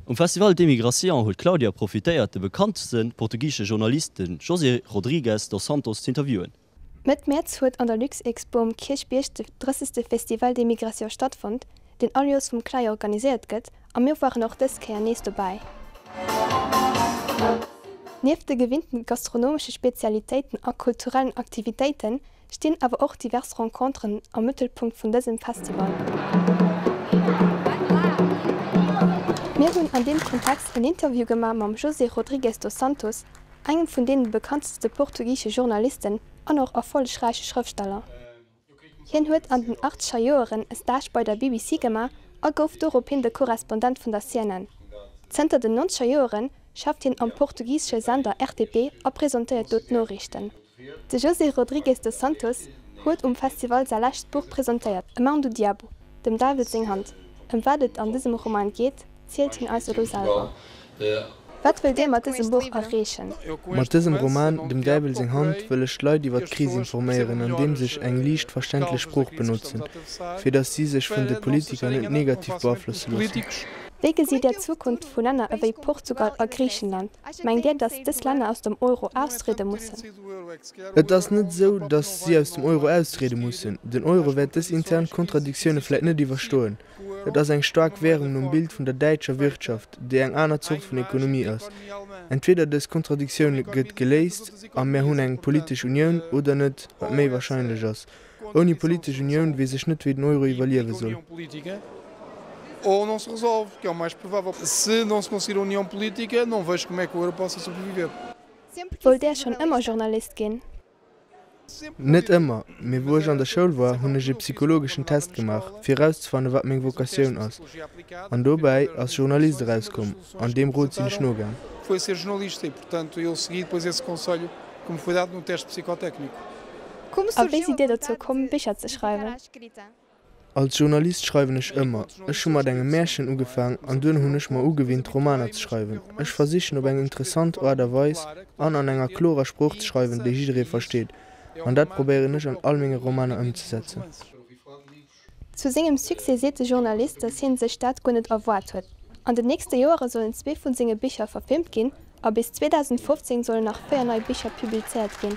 Um Festival d'Emigration huet d'Claudia profitéiert, de bekanntste portugisesche Journalist, de José Rodrigues dos Santos, z'interviewen. Mëtt Mäerz huet an der Luxexpo um Kierchbierg de 30. Festival d'Emigration stattfonnt, deen all Joers vum CLAE organiséiert gëtt a mir waren och dës Kéier nees dobäi. Nieft de gewinnten gastronomesche Spezialitéiten a kulturellen Aktivitéiten stinn awer och divers Renconteren am Mëttelpunkt vun dësem Festival. Mir hunn an deem Kontext en Interview gemaach mam José Rodrigues dos Santos, engem vun deene bekannteste portugisesche Journalisten an och erfollegräiche Schrëftsteller. Hien huet an den achtzeger Joeren e Stage bei der BBC gemaach a gouf dorophin de Korrespondent vun der CNN. Zënter den nonzeger Joere schafft hien am portugisesche Sender RTP a presentéiert do d'Noriichten. De José Rodrigues dos Santos huet um Festival säi lescht Buch presentéiert, A Mão do Diabo, Dem Däiwel seng Hand. Ëm wat et an dësem Roman geet, zielt hien eis elo selwer. Wat wëllt Dir mat dësem Buch erreechen? Mat dësem Roman, Dem Däiwel seng Hand, wëll ech d'Leit iwwer d'Kris informéieren, andeems ech eng liicht verständlech Sprooch benotzen, fir datt si sech vun de Politiker net negativ beaflosse loossen. Wéi gesitt Dir d'Zukunft vu Länner ewéi Portugal a Griichenland? Mengt Dir, datt dës Länner aus dem Euro austriede mussen? Et ass net esou, datt si aus dem Euro austriede mussen. Den Euro wäert dës intern Kontradiktioune vläit net iwwerstoen. Et ass eng staark Währung nom Bild vun der däitscher Wirtschaft, déi eng aner Zort vun Ekonomie ass. Entweder dës Kontradiktioun gëtt geléist a mär hunn eng politesch Unioun, oder net, wat méi wahrscheinlech ass. Ouni politesch Unioun weess ech net wéi den Euro iwwerliewe soll. Wollt Där schonn ëmmer Journalist ginn? Net ëmmer, mee wou ech an der Schoul war, hunn ech e psychologeschen Test gemaach, fir erauszefannen, wat meng Vocatioun ass. An dobäi ass Journalist erauskomm, an deem Rot sinn ech nogaang. A wéi sidd Dir dozou komm, Bicher ze schreiwen? Als Journalist schreiwen ech ëmmer. Ech hu mat engem Märchen ugefaang an duerno hunn ech mer ugewinnt, Romaner ze schreiwen. Ech versichen op eng interessant Aart a Weis an an enger klorer Sprooch ze schreiwen, déi jidderee versteet. An dat probéieren ech an all menge Romaner ëmzesetzen. Zu sengem Succès seet de Journalist, datt hien sech dat guer net erwaart huet. An den nächste Joere sollen zwee vun senge Bicher verfilmt ginn a bis 2015 sollen nach 4 nei Bicher publizéiert ginn.